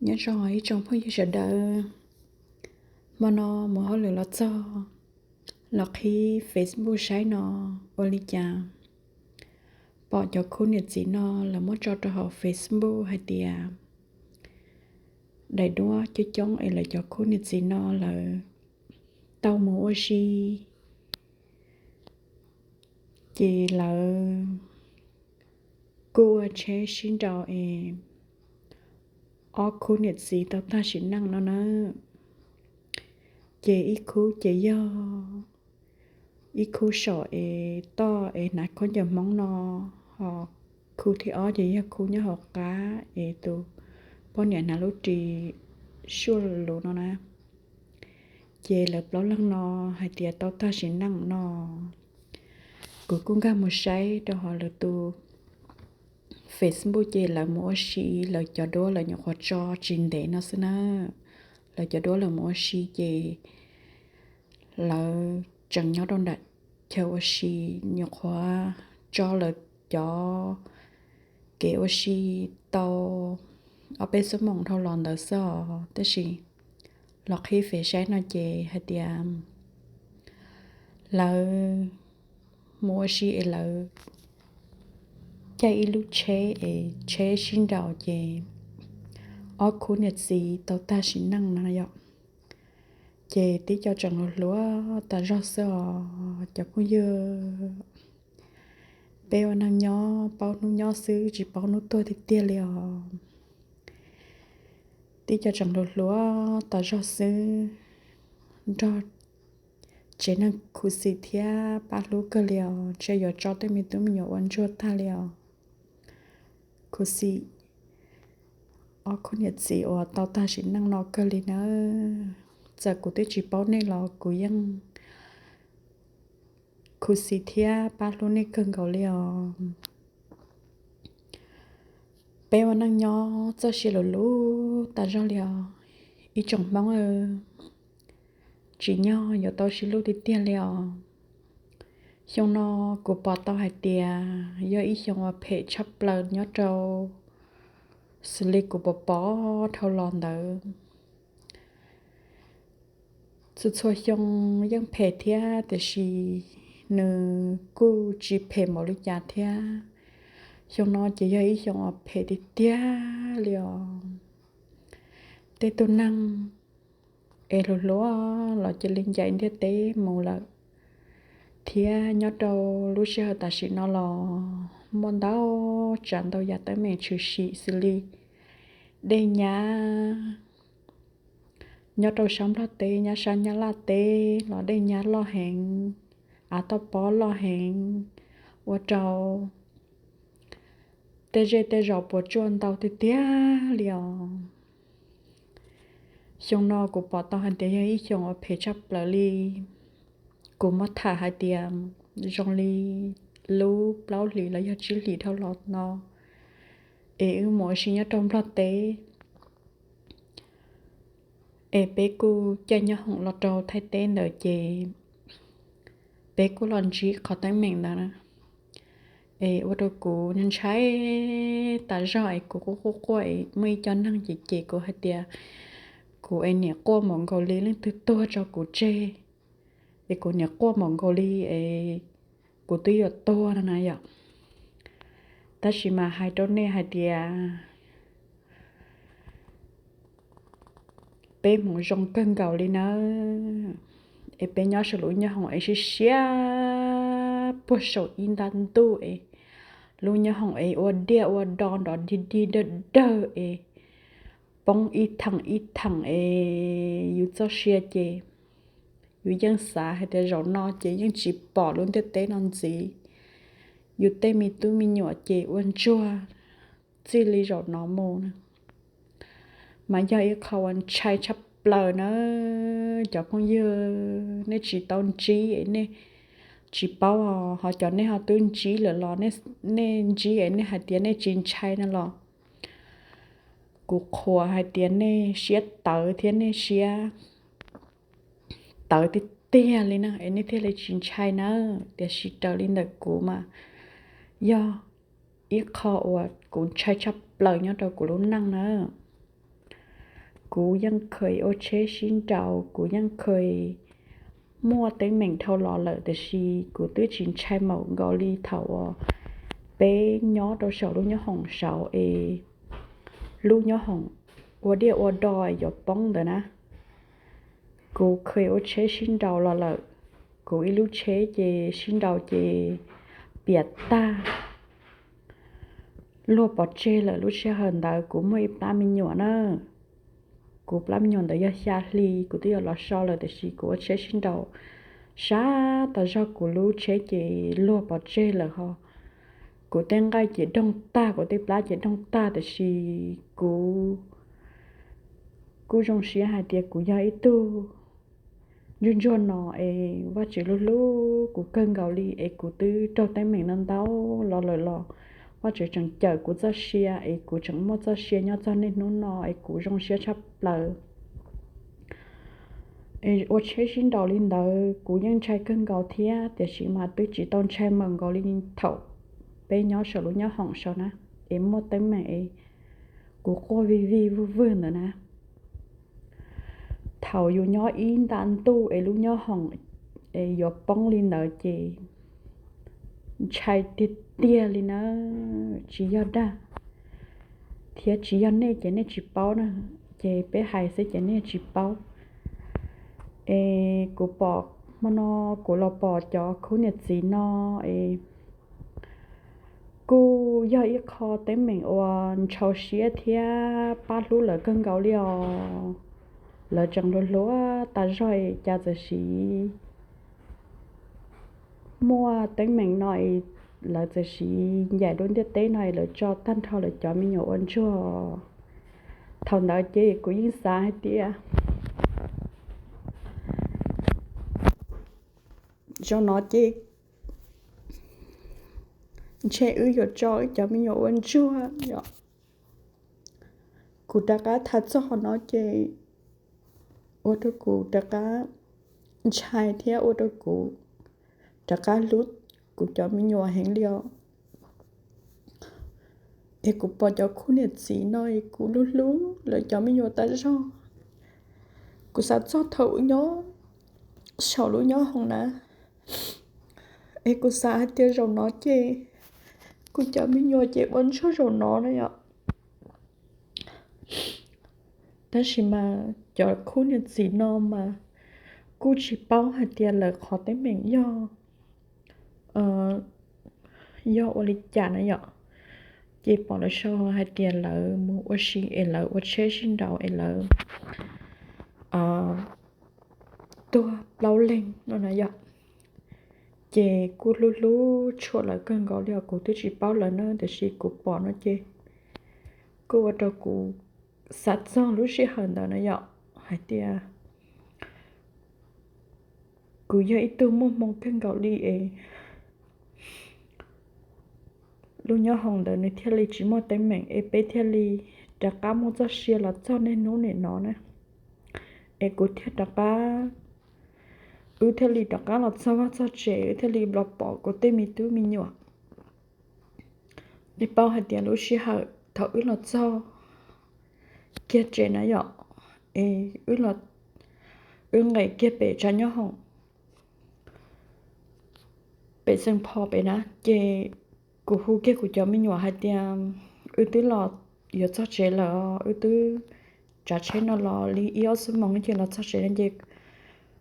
Nyob zoo ib tsoom phooj ywg sawv daws, hmo no mus hauj lwm los txog, los qhib Facebook saib no ua li cas pom cov khub niam txiv no lawv muab tso rau hauv Facebook hais tias daim duab coob coob es lawv cov khub niam txiv no lawv tau mus ua si, ces lawv kuj ua tsheb sib nraus es ob khub niam txiv tau tag sim neej no na. Ces ib khub ces yog ib khub saum es toj es hnav khaub ncaws Hmoob no, ho khub thib ob ces yog khub nyob hauv qab es tus poj niam hnav lub ris suaj lus no na. Ces lawv plaub leeg no hais tias tau tag sim neej no, kuv kuj nkag mus saib rau hauv lawv tus Facebook ces lawv mus ua si, lawv cov duab lawv nyuam qhuav tso tsis ntev no xwb na. Lawv cov duab lawv mus ua si ces lawv tseem nyob rau nram chaw ua si, nyuam qhuav tso lawv cov kev ua si tau ob peb xuab moos dhau los ntawd xwb os. Tab sis los qhib Facebook saib no ces hais tias lawv mus ua si es lawv caij ib lub tsheb es tsheb sib nraus ces ob khub niam txiv tau tag sim neej no yom. Ces tib co tseem hluas hluas tas zog xwb os cov phooj ywg. Peb ua neej nyob paub hnub nyob xwb tsis paub hnub tuag tiag tiag li os. Tib co tseem hluas hluas tas zog xwb, nrog tsev neeg khuv xim thiab pab hlub kawg li os, ntshe yuav tso tej me tub me nyuam ua ntsuag tag li os. Khuv xim ob khub niam txiv uas tau tag sim neej no kawg li nawb. Txawm kuv twb tsis paub nej los kuv yeej khuv xim thiab pab hlub nej kawg nkaus li os. Peb ua neej nyob txoj sia luv luv tas zog li os ib tsoom Hmoob, tsim nyog yuav tau sib hlub tiag tiag li os. Xyoo no kuv pom tau hais tias yog ib xyoo uas phem tshaj plaws nyob rau xws li kuv pom pom dhau los ntawd. Txhua txhua xyoo yeej phem thiab tiam sis nws kuj tsis phem npaum li cas thiab. Xyoo no ces yog ib xyoo uas phem tiag tiag li os. Tej tug neeg es hluas hluas los cia li ncaim ntiaj teb mus lawm, thiab nyob rau lub sij hawm tam sim no los muaj ntau tsav ntau yam teeb meem tshwm sim xws li dej nyab. Nyob rau sab Nplog teb, nyob sab Nyab Laj teb los dej nyab loj heev, av toj pob loj heev, ua rau tej zej tej zos puas tsuaj ntau tiag tiag li os. Xyoo no kuv pom tau hais tias yog ib xyoo uas phem tshaj plaws li. Kuv muab tham hais tias zoo li lub plaub hlis los yog tsib hlis dhau los no es wb mus ua si nyob rau Nplog teb, es peb kuj caij nyob hoom los rau Thaib teb ntawd ces peb kuj los ntsib qhov teeb meem ntawd na. Es ua rau kuv ntshai tas zog es kuv quaj quaj quaj es muaj ib co neeg ces cem kuv hais tias kuv es niam quaj npaum nkaus li leej twg tuag tso kuv tseg, es kuv niam quaj npaum nkaus li es kuv twb yuav tuag no na yom. Tab sis mas hais rau nej hais tias peb hmoov zoo kawg nkaus li nawb, es peb nyob saum lub nyob hoom es siab siab puag saum ib nta ntuj es lub nyob hoom es ua diaj ua do nrov dig dig dawg dawg es poob ib theem ib theem es yus txoj sia ces yus yeej xav hais tias zaum no ces yeej tsis pom lub ntiaj teb no ntxiv, yus tej me tub me nyuam ces ua ntsuag txij li zaum no mus na. Mas yog ib qho uas ntshai tshaj plaws na cov phooj ywg, nej tsis tau ntsib nej tsis paub, ho cov nej ho twb ntsib lawm los nej ntsib es nej hais tias nej tsis ntshai no los kuv qhuas hais tias nej siab tawv thiab nej siab tawv tiag tiag li na es nej thiaj li tsis ntshai na. Tiam sis raws li ntawm kuv mas yog ib qho uas kuv ntshai tshaj plaws nyob rau kuv lub neej na. Kuv yeej kheev ua tsheb sib nraus, kuv yeej kheev muaj teeb meem dhau los lawm, tiam sis kuv twb tsis ntshai maum nkaus li thaum uas peb nyob rau saum lub nyob hoom saud es lub nyob hoom ua diaj ua do yuav poob ntawd na. Kuv kheev ua tsheb sib nraus los lawm, kuv ib lub tsheb ces sib nraus ces piam tag, luag pov tseg lawm. Lub sij hawm ntawd kuv muaj ib plab me nyuam na, kuv plab me nyuam ntawd yog xya hli, kuv twb yuav los so lawm, tiam sis kuv ua tsheb sib nraus sab tas zog, kuv lub tsheb ces luag pov tseg lawm ho. Kuv tej nqaij ces doog tag, kuv tej plab ces doog tag, tiam sis kuv kuj zoo siab hais tias kuv yog ib tug ntsuag ntsuag no es Vajtswv hlub hlub kuv kawg nkaus li es kuv twb raug teeb meem no ntau los lawm los Vajtswv tseem cawm kuv txoj sia es kuv tseem muaj txoj sia nyob txog niaj hnub no es kuv zoo siab tshaj plaws. Ua tsheb sib nraus li ntawd kuv yeej ntshai kawg nkaus thiab, tiam sis mas twb tsis tau ntshai maum nkaus li thaum peb nyob saum lub nyob hoom saud na, es muaj teeb meem es kuv quaj vij vij vwg vwg ntawd na. Thaum yus nyob ib nta ntuj es lub nyob hoom es yuav poob li ntawd ces ntshai tiag tiag li na, tsis yog dag thiab tsis yog nej ces nej tsis paub na, ces peb hais xwb ces nej tsis paub. Es kuv pom hmo no, kuv los pom cov khub niam txiv no es kuj yog ib qho teeb meem uas ntshau siab thiab pab hlub lawv kawg nkaus li os. Lawv tseem hluas hluas tas zog es cas txawm siv muaj teeb meem no es lawv txawm siv ncaim dua ntiaj teb no es lawv tso tag nrho lawv cov me nyuam ua ntsuag. Thaum ntawd ces kuv yeej xav hais tias zaum no ces ntshe wb yuav tso wb cov me nyuam ua ntsuag yom. Kuv rov qab tham txog qhov no ces ua rau kuv rov qab ntshai thiab ua rau kuv rov qab hlub kuv cov me nyuam heev li os. Es kuv pom cov khub niam txiv no es kuv hlub hlub lawv cov me nyuam tas zog. Kuv xav txog thaum wb nyob saum lub nyob hoom na, es kuv xav hais tias zaum no ces kuv cov me nyuam ces ua ntsuag zaum no na yom. Tab sis mas cov khub niam txiv no mas kuj tsis paub hais tias lawv qhov teeb meem yog, yog ua li cas na yom. Ces pom lawv sau hais tias lawv mus ua si es lawv ua tsheb sib nraus es lawv tuag plaub leeg no na yom. Ces kuj hlub hlub tshua lawv kawg nkaus li os, kuv twb tsis paub lawv na, tiam sis kuv pom no ces kuj ua rau kuv xav txog lub sij hawm ntawd na yom, hais tias kuv yog ib tug muaj hmoo kawg nkaus li es lub nyob hoom ntawd nws thiaj li tsis muaj teeb meem es peb thiaj li rov qab muaj txoj sia los txog niaj hnub nim no na. Es kuv thiaj rov qab, wb thiaj li rov qab los txog vaj txog tsev, wb thiaj li los pom kuv tej me tub me nyuam. Nej paub hais tias lub sij hawm thaum wb los txog kiag tsev na yom, es wb nqes kiag pem tshav nyob hoom, pem Xeem Phos pem na, ces kuv hu kiag kuv cov me nyuam hais tias wb twb los yuav txog tsev lawm, wb twb tsav tsheb no los li ib ob xuab moos ces los txog tsev no ces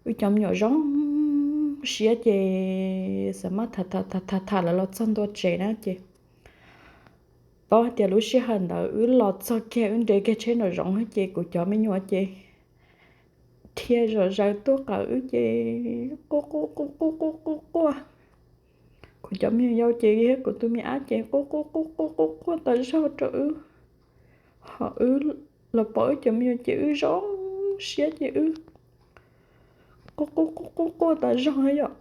wb cov me nyuam zoo siab ces xam maj tham tham tham lawv los txog ntua tsev na ces paub hais tias lub sij hawm ntawd wb los txog kiag wb nres kiag tsheb nraum zoov ces kuv cov me nyuam ces dhia zom zaws tuaj qawm wb ces quaj quaj quaj quaj quaj quaj quaj. Kuv cov me nyuam yaus ces thiab kuv tus me ab ces quaj quaj quaj quaj quaj quaj tas zog rau wb. Ho wb los pom wb cov me nyuam ces wb zoo siab ces wb quaj quaj quaj quaj quaj tas zog yom.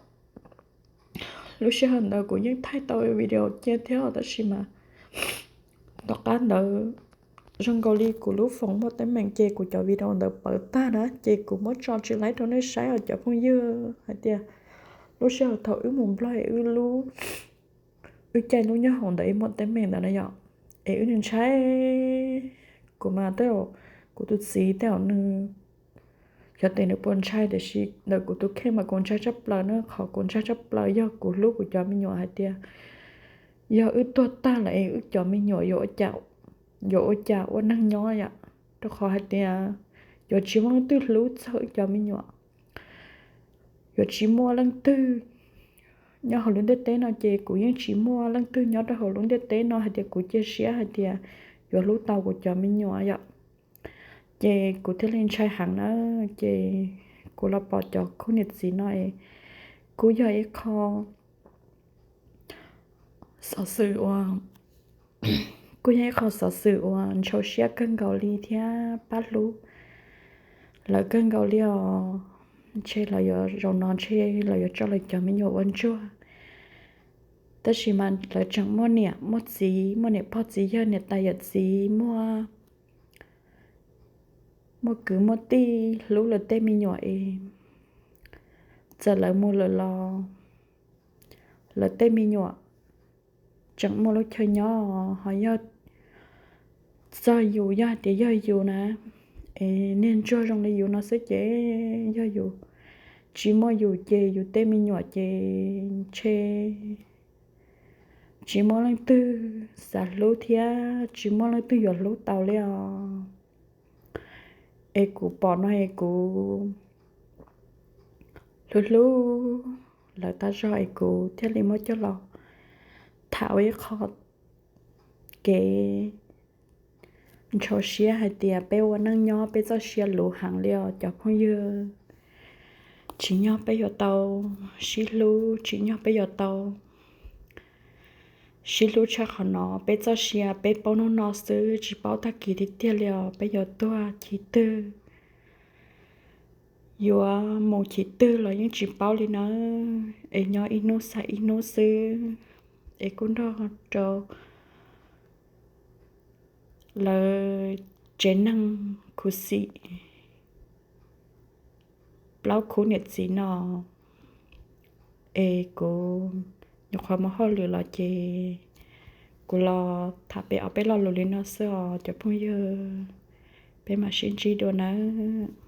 Lub sij hawm ntawd kuv yeej thaij tau video cia thiab tab sis mas tom qab ntawd zoo nkaus li kuv lub foos muaj teeb meem ces kuv cov video ntawd pawv tag na ces kuv muab tso tsis laib rau nej saib os cov phooj ywg hais tias lub sij hawm thaum wb mus Nplog es wb lub, wb caij lub nyob hoom ntawd es muaj teeb meem ntawd na yom, es wb ntshai. Kuv mas tej zaum Kuv tus txiv tej zaum nws, xyov tes nws puas ntshai, tiam sis ntawm kuv tus kheej mas kuv ntshai tshaj plaws na. Qhov kuv ntshai tshaj plaws yog kuv hlub kuv cov me nyuam hais tias yog wb tuag tag lawm es wb cov me nyuam yuav ua cas ua neej nyob yom, rau qhov hais tias yuav tsis muaj leej twg hlub txog wb cov me nyuam, yuav tsis muaj leej twg nyob hauv lub ntiaj teb no, ces kuv yeej tsis muaj leej twg nyob rau hauv lub ntiaj teb no hais tias kuv cia siab hais tias yuav hlub tau kuv cov me nyuam yom. Ces kuv thiaj li ntshai heev na. Ces kuv los pom cov khub niam txiv no es kuj yog ib qho xov xwm uas, kuj yog ib qho xov xwm uas ntshau siab kawg nkaus li thiab pab hlub lawv kawg nkaus li os. Ntshe lawv yuav, zaum no ntshe lawv yuav tso lawv cov me nyuam ua ntsuag, tab sis mas lawv tseem muaj niam muaj txiv, muaj niam pog txiv yawg, niam tais yawm txiv, muaj, muaj kwv muaj tij hlub lawv tej me nyuam es txawm lawv mus lawm los lawv tej me nyuam tseem muaj lub chaw nyob. Ho yog txog yus, yog hais tias yog yus na, es niag ntsuag zoo li yus no xwb ces yog yus tsis muaj yus ces yus tej me nyuam ces ntshe tsis muaj leej twg xav hlub thiab tsis muaj leej twg yuav hlub tau li os. Es kuv pom no es kuv hlub hlub lawv tag zog es kuv thiaj li muab coj los tham ua ib qho kev ntshau siab hais tias peb ua neej nyob peb txoj sia luv heev li os cov phooj ywg. Tsim nyog peb yuav tau sib hlub, tsim nyog peb yuav tau sib hlub tshaj qhov no. Peb txoj sia peb paub hnub no xwb tsis paub tag kis tiag tiag li os, peb yuav tuag chiv twg, yuav mus chiv twg los yeej tsis paub li nawb. Es nyob ib hnub xav ib hnub xwb, es kuj nrog rau lawv tsev neeg khuv xim plaub khub niam txiv no, es kuv nyuam qhuav mus hauj lwm los ces kuv los tham peb ob peb lo lus li no xwb os cov phooj ywg. Peb mam sib ntsib dua nawb.